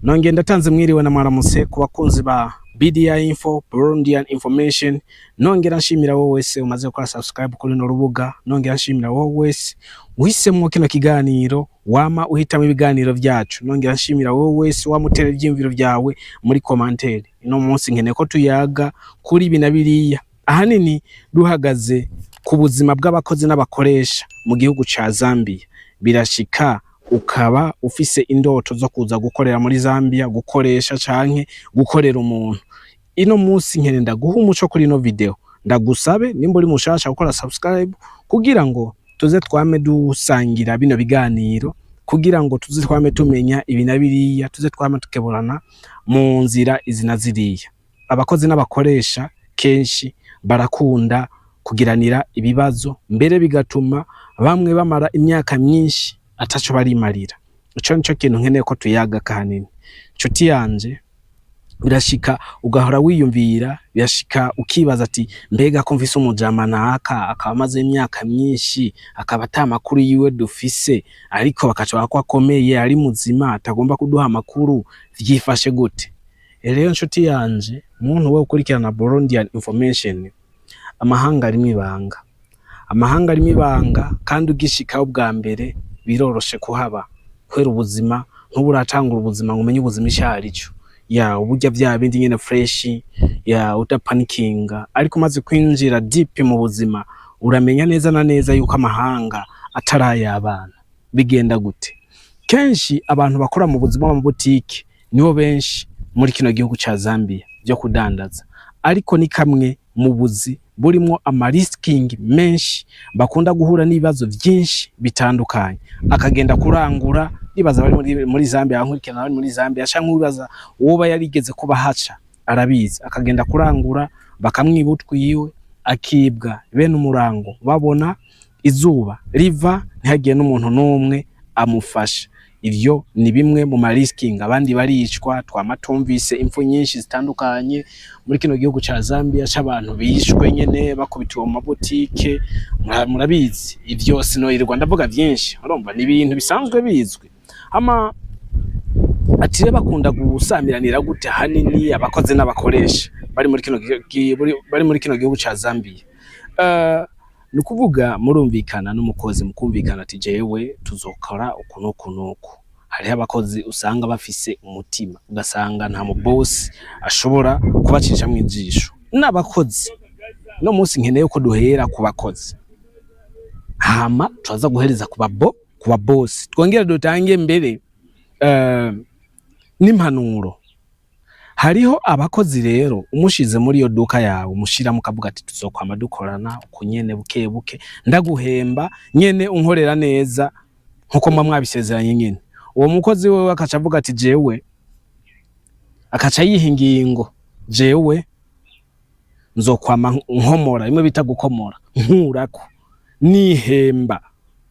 Nongeye ndatanze mwiriwe na mwaramutse ku bakunzi ba BDI Info, Burundian Information. Nongera nshimira wowe wese umaze gukora subscribe kuri runo rubuga. Nongera nshimira wowe wese uhisemwo kino kiganiro, wama uhitamo ibiganiro vyacu. Nongera nshimira wowe wese wamutera ivyiyumviro vyawe muri commentaire. Ino munsi nkeneye ko tuyaga kuri ibi na biriya, ahanini duhagaze ku buzima bw'abakozi n'abakoresha mu gihugu ca Zambia. Birashika ukaba ufise indoto zo kuza gukorera muri Zambia, gukoresha canke gukorera umuntu. Ino munsi nkene ndaguha umuco kuri ino video. Ndagusabe nimba uri mushasha gukora subscribe kugira ngo tuze twame dusangira bino biganiro, kugira ngo tuze twame tumenya ibi na biriya, tuze twame tukeburana mu nzira izi na ziriya. Abakozi n'abakoresha kenshi barakunda kugiranira ibibazo, mbere bigatuma bamwe bamara imyaka myinshi ataco barimarira. Ico nico kintu nkeneye ko tuyaga kahanini. Nshuti yanje, birashika ugahora wiyumvira, birashika ukibaza ati: "Mbega ko mfise umujama naka, akaba amaze imyaka myinshi, akaba ata makuru yiwe dufise, ariko bakaca bavuga ko akomeye, ari muzima, atagomba kuduha amakuru, vyifashe gute?" Rero nshuti yanje, muntu we ukurikirana Burundian Information, amahanga arimwo ibanga, amahanga arimwo ibanga, kandi ugishikaho bwa mbere biroroshe kuhaba kubera ubuzima ntuburatangura ubuzima ngo umenye ubuzima ico arico, ya uburya vya bindi nyene fresh, ya udapanikinga. Ariko umaze kwinjira deep mu buzima, uramenya neza na neza yuko amahanga atari ay'abana. Bigenda gute? Kenshi abantu bakora mu buzima bw'amabutike nibo benshi muri kino gihugu ca Zambia vyo kudandaza, ariko ni kamwe mu buzi burimwo ama risking menshi, bakunda guhura n'ibibazo vyinshi bitandukanye. Akagenda kurangura, nibaza bari muri Zambia, abankurikirana bari muri Zambia canke ubibaza uwoba yarigeze kuba haca arabizi, akagenda kurangura bakamwiba utwiwe, akibwa bene umurango, babona izuba riva, ntihagire n'umuntu n'umwe amufasha. Ivyo ni bimwe mu ma risking. Abandi baricwa, twama tumvise impfu nyinshi zitandukanye muri kino gihugu ca Zambia c'abantu bishwe nyene bakubitiwe mu mabutike. Murabizi ivyo, sinoyirirwa ndavuga vyinshi, urumva ni ibintu bisanzwe bizwi. Hama ati rero bakunda gusamiranira gute ahanini abakozi n'abakoresha bari muri kino gihugu ca Zambia? Ni ukuvuga murumvikana n'umukozi, mukumvikana ati: "Jewe tuzokora uku n'uku n'uku." Hariho abakozi usanga bafise umutima, ugasanga nta mu boss ashobora kubacishamwo ijisho. N'abakozi no munsi nkeneye ko duhera ku bakozi, hama turaza guhereza ku ba boss, twongere dutange mbere n'impanuro. Hariho abakozi rero umushize muri iyo duka yawe, umushiramo ukavuga ati: "Tuzokwama dukorana uku nyene, buke buke, ndaguhemba nyene unkorera neza nkuko muba mwabisezeranye nyene." Uwo mukozi wewe akaca avuga ati: "Jewe", akaca yiha ingingo: "Jewe nzokwama nkomora", bimwe bita gukomora, nkurako nihemba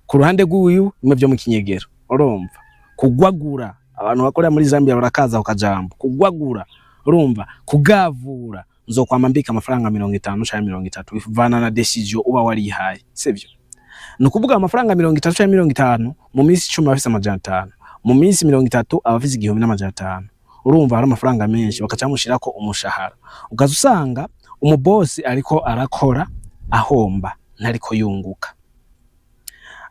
ku ruhande rw'iwiwe, bimwe vyo mu kinyegero, urumva, kugwagura. Abantu bakorera muri Zambia barakaza ku kajambo kugwagura, urumva, kugavura. "Nzokwama mbika amafaranga 50 canke 30", bivana na decision uba warihaye, sivyo? Ni ukuvuga amafaranga 30 canke 50, mu minsi 10 aba afise 500, mu minsi 30 aba afise 1500. Urumva hari amafaranga menshi, bakaca bamushirako umushahara, ukaza usanga umubosi ariko arakora ahomba, ntariko yunguka.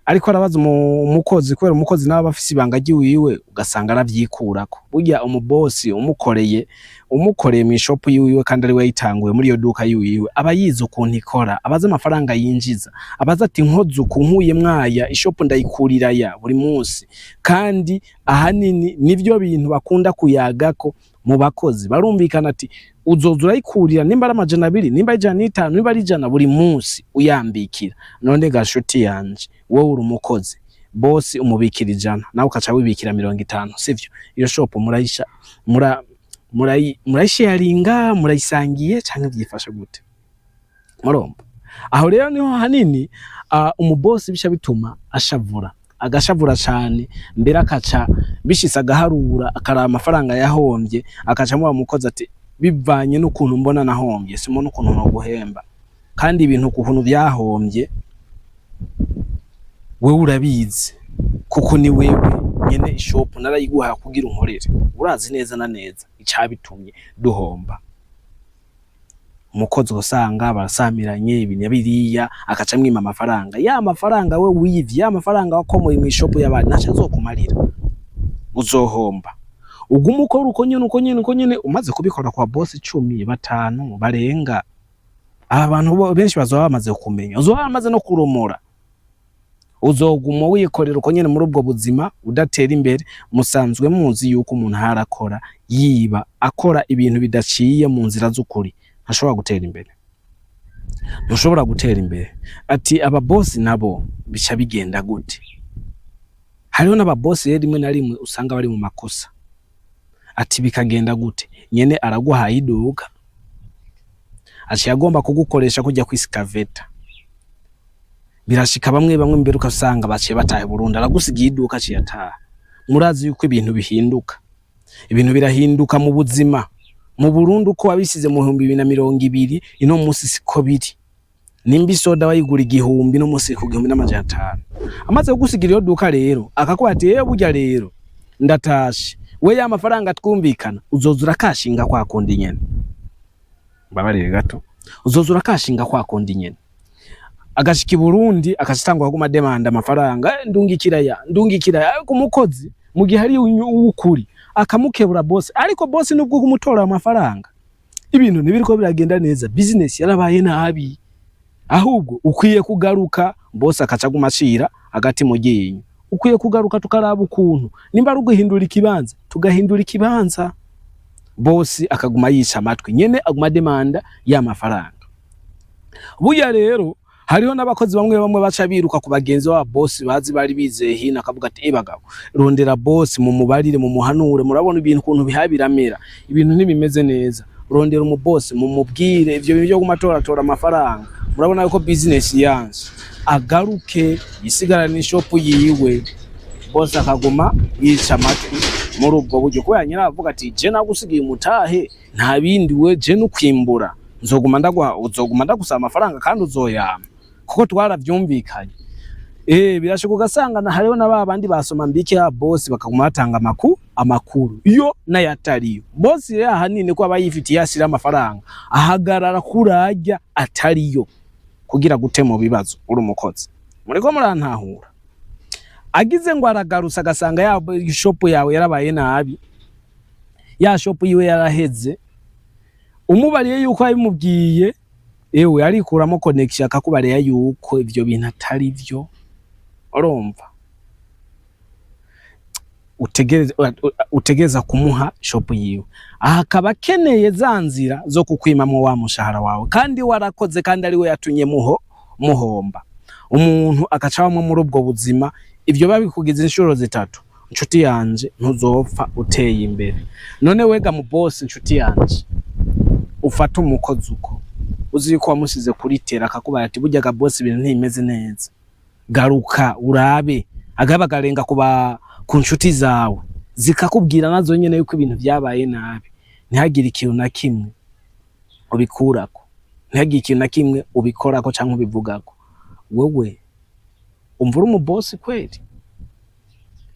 Ariko arabaza umukozi, kubera umukozi nawe aba afise ibanga ryiwiwe, ugasanga aravyikurako. Burya umubosi umukoreye mw'ishopu yiwiwe, kandi ari we yayitanguye muri iyo duka yiwiwe, aba yize ukuntu ikora, abazi amafaranga yinjiza, abazi ati: "Nkoze uku, nkuye mwaya, ishopu ndayikurira aya buri munsi." Kandi ahanini nivyo bintu bakunda kuyagako mu bakozi, barumvikana ati: "Uzoza urayikurira nimba ari 200, nimba ari 150, nimba ari 100 buri munsi uyambikira." None gashuti yanje, wowe uri umukozi, bosi umubikira 100, nawe ukaca wibikira 50, sivyo? Iyo shop murayisha mura murayi murayisharinga, murayisangiye canke vyifashe gute? Murumva aho rero niho hanini umubosi bica bituma ashavura, agashavura cane, mbere akaca bishitse agaharura, akaraba amafaranga yahombye, akaca amuba mukozi ati: "Bivanye n'ukuntu mbona nahombye, simbona ukuntu noguhemba, kandi ibintu ukuntu vyahombye wewe urabizi, kuko ni wewe Nyene ishop narayiguhaye kugira unkorere, urazi neza na neza icabitumye duhomba. Umukozi usanga barasamiranye ibi na biriya, akaca amwima amafaranga. Ya mafaranga we wivye, ya mafaranga wakomoye mw'ishop y'abandi, ntaco azokumarira, uzohomba. Uguma ukora uko nyene, uko nyene, uko nyene. Umaze kubikora kwa boss 10, 5 barenga, aba bantu benshi bazoba bamaze kumenya, uzoba bamaze no kuromora. Uzoguma wikorera uko nyene muri ubwo buzima udatera imbere. Musanzwe muzi yuko umuntu aharakora yiba, akora ibintu bidaciye mu nzira z'ukuri, ntashobora gutera imbere, ntushobora gutera imbere. Ati aba boss nabo bica bigenda gute? Hariho n'ababosi rero rimwe na rimwe usanga bari mu makosa. Ati bikagenda gute? Nyene araguhaye iduka, aciye agomba kugukoresha kujya kwisikaveta. Birashika bamwe bamwe mbere ugasanga baciye bataha burundu, aragusigiye iduka aciye ataha. Murazi yuko ibintu bihinduka, ibintu birahinduka mu buzima. Mu Burundi uko wabisize mu 2020, ino musi siko biri. Nimba isoda wayigura 1000, no musi ku 1500. Amaze kugusigira iyo duka rero, akakuba ati: "Yewe, burya rero ndatashe." We ya mafaranga twumvikana uzoza urakashinga kwa kundi nyene. Mbabarire gato, uzoza urakashinga kwa kundi nyene. Agashika i Burundi akacitangwa kuguma demanda amafaranga: "Ndungikira ya, ndungikira ya." Ku mukozi mu gihe ari uwukuri akamukebura boss, ariko boss nubwo kumutora amafaranga, ibintu ntibiriko biragenda neza, business yarabaye nabi, ahubwo ukwiye kugaruka. Boss akaca aguma acira agati mu ryinyo: "Ukwiye kugaruka, tukaraba ukuntu nimba ari uguhindura ikibanza, tugahindura ikibanza." Boss akaguma yica amatwi nyene, aguma demanda ya mafaranga. Burya rero hariho n'abakozi bamwe bamwe baca biruka ku bagenzi baba boss bazi bari bizeye hino, akavuga ati: "Eh bagabo, rondera boss, mu mubarire, mu muhanure, murabona ibintu ukuntu bihabiramera, ibintu ntibimeze neza. Rondera umu boss, mumubwire ivyo bintu byo kumatoratora amafaranga, murabona yuko business yanze, agaruke yisigarane ishop yiwe." Boss akaguma yica amatwi muri ubwo buryo, kubera nyina avuga ati: "Je nagusigiye umutahe, nta bindi, we je nukwimbura nzoguma ndaguha, uzoguma ndagusaba amafaranga kandi uzoyama kuko twaravyumvikanye." Birashoboka ugasanga na hariho na ba bandi basoma mbike ya boss, bakaguma batanga amakuru yo n'ayatariyo. Boss rero ahanini ko aba yifitiye yasira amafaranga, ahagarara kurarya atariyo kugira gute mu bibazo uri umukozi. Muriko murantahura? Agize ngo aragarutse, agasanga ya shop yawe yarabaye nabi, ya shop yiwe yaraheze. Umubariye yuko yabimubwiye, ewe arikuramo connection, akakubariya yuko ivyo bintu atari vyo. Urumva utegereza kumuha shop yiwe, aha akaba akeneye za nzira zo kukwimamwo wa mushahara wawe kandi warakoze, kandi ari we yatumye muhomba. Umuntu agaca bamwe muri ubwo buzima. Ivyo babikugize inshuro 3, nshuti yanje, ntuzopfa uteye imbere. None wega mu boss, nshuti yanje, ufata umukozi uko uzi yuko wamusize kuri tera, akakubara ati: "Burya ga boss, ibintu ntibimeze neza, garuka urabe." Agaba akarenga kuba ku nshuti zawe, zikakubwira nazo nyene yuko ibintu vyabaye nabi, ntihagire ikintu na kimwe ubikurako, ntihagire ikintu na kimwe ubikorako canke ubivugako. Wewe umva uri umubosi kweli?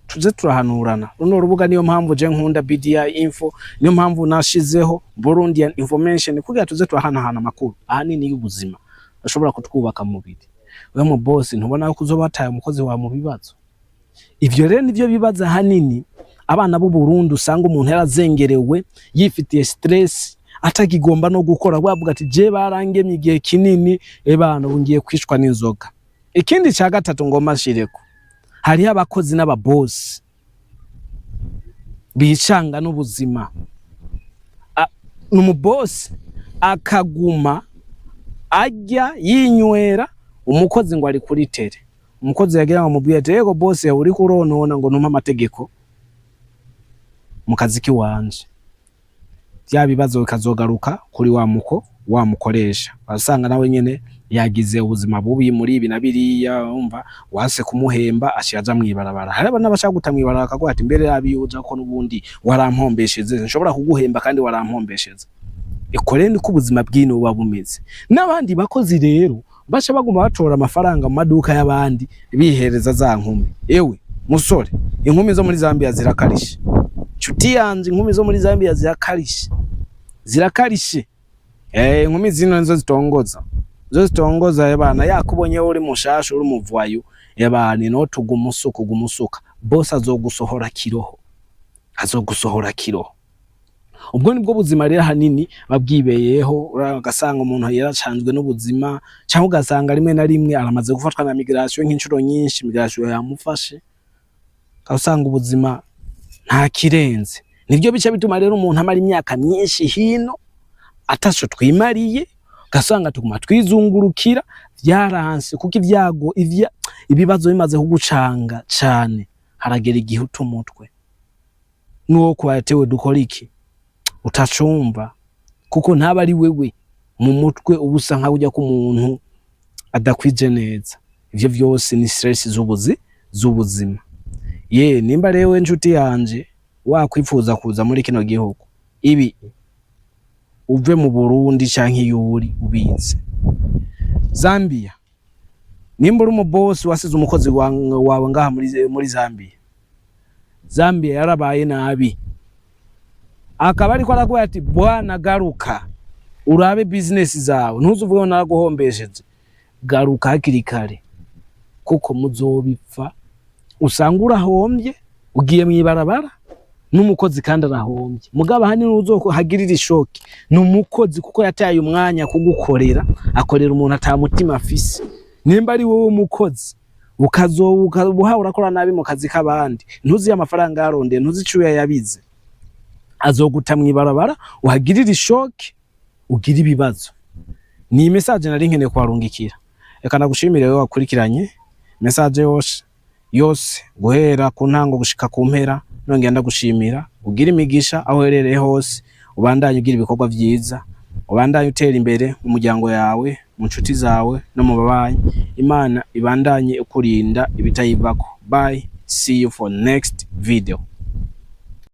Tuze turahanurana runo rubuga. Niyo mpamvu je nkunda BDI Info, niyo mpamvu nashizeho Burundian Information, kugira tuze turahanahana amakuru ahanini y'ubuzima ashobora kutwubaka mu mubiri. We mu boss, ntubona ko uzoba wataye umukozi wawe mu bibazo? Ivyo rero nivyo bibazo ahanini abana b'u Burundi usanga umuntu yarazengerewe, yifitiye stress, atakigomba no gukora, bavuga ati: "Je barangemye igihe kinini, ebana ubu ngiye kwicwa n'inzoga." Ikindi ca gatatu ngomba nshireko, hariho abakozi n'ababosi bicanga n'ubuzima. N'umubosi akaguma arya yinywera, umukozi ngo ari kuri tele. Umukozi yagira ngo amubwire ati: "Yego boss, uriko uronona," ngo: "Ntumpe amategeko mu kazi kiwanje." Vya bibazo bikazogaruka kuri wa muko wa mukoresha, wasanga nawe nyene yagize ubuzima bubi muri ibi na biriya. Umva, wase kumuhemba, ashira aja mw'ibarabara. Hari n'abashaka guta mw'ibarabara, akaguha ati: "Mbere yabi uja ko n'ubundi warampombesheze, nshobora kuguhemba kandi warampombesheze." Eko niko ubuzima bw'ino buba bumeze. N'abandi bakozi rero baca baguma batora amafaranga mu maduka y'abandi, bihereza za nkumi. Ewe Musore, inkumi zo muri Zambia zirakarishe. Nshuti yanje, inkumi zo muri Zambia zirakarishe, zirakarishe. Inkumi zino nizo zitongoza, zo zitongoza ebana. Yakubonye uri mushasha, uri muvwayu, ebana, inoti ugumusuka, ugumusuka, bose azogusohora kiroho, azogusohora kiroho. Ubwo nibwo buzima rero ahanini babwibeyeho. Ugasanga umuntu yaracanzwe n'ubuzima, cyangwa ugasanga rimwe na rimwe aramaze gufatwa na migration nk'inshuro nyinshi, migration yamufashe, usanga ubuzima nta kirenze. Nibyo bice bituma rero umuntu amara imyaka myinshi hino ataco twimariye, ugasanga tuguma twizungurukira vyaranse, kuko ivyago ibibazo bimaze kugucanga cane, haragera igihe uta umutwe n'uwo kuba yatewe dukora iki utacumva, kuko ntaba ari wewe mu mutwe, uba usa nkaho ujya ku muntu adakwije neza. Ivyo vyose ni stress z'ubuzima. Ye, nimba rero inshuti yanje wakwifuza kuza muri kino gihugu, ibi uve mu Burundi canke iyo uri ubizi Zambia, nimba uri umubosi wasize umukozi wawe ngaha muri Zambia, Zambia yarabaye nabi, akaba ariko aravuga ati: "Bwana, garuka urabe business zawe, ntuzuvuge ngo naraguhombesheje, garuka hakiri kare, kuko muzobipfa." Usanga urahombye, ugiye mw'ibarabara n'umukozi kandi arahombye. Mugabo ahanini uzohagirira i choc ni umukozi, kuko yataye umwanya kugukorera, akorera umuntu ata mutima afise. Nimba ari wowe umukozi, ukazoba uhawe urakora nabi mu kazi k'abandi, ntuzi amafaranga yarondeye, ntuzi ico yabize, azoguta mw'ibarabara, uhagirire i choc, ugire ibibazo. Ni message nari nkeneye kubarungikira. Reka nagushimire wewe wakurikiranye message yose yose guhera ku ntango gushika ku mpera. Nongera ndagushimira, ugira imigisha aho uherereye hose, ubandanye ugira ibikorwa vyiza, ubandanye utera imbere mu muryango yawe, mu nshuti zawe no mu babanyi. Imana ibandanye ukurinda ibitayivako. Bye, see you for next video.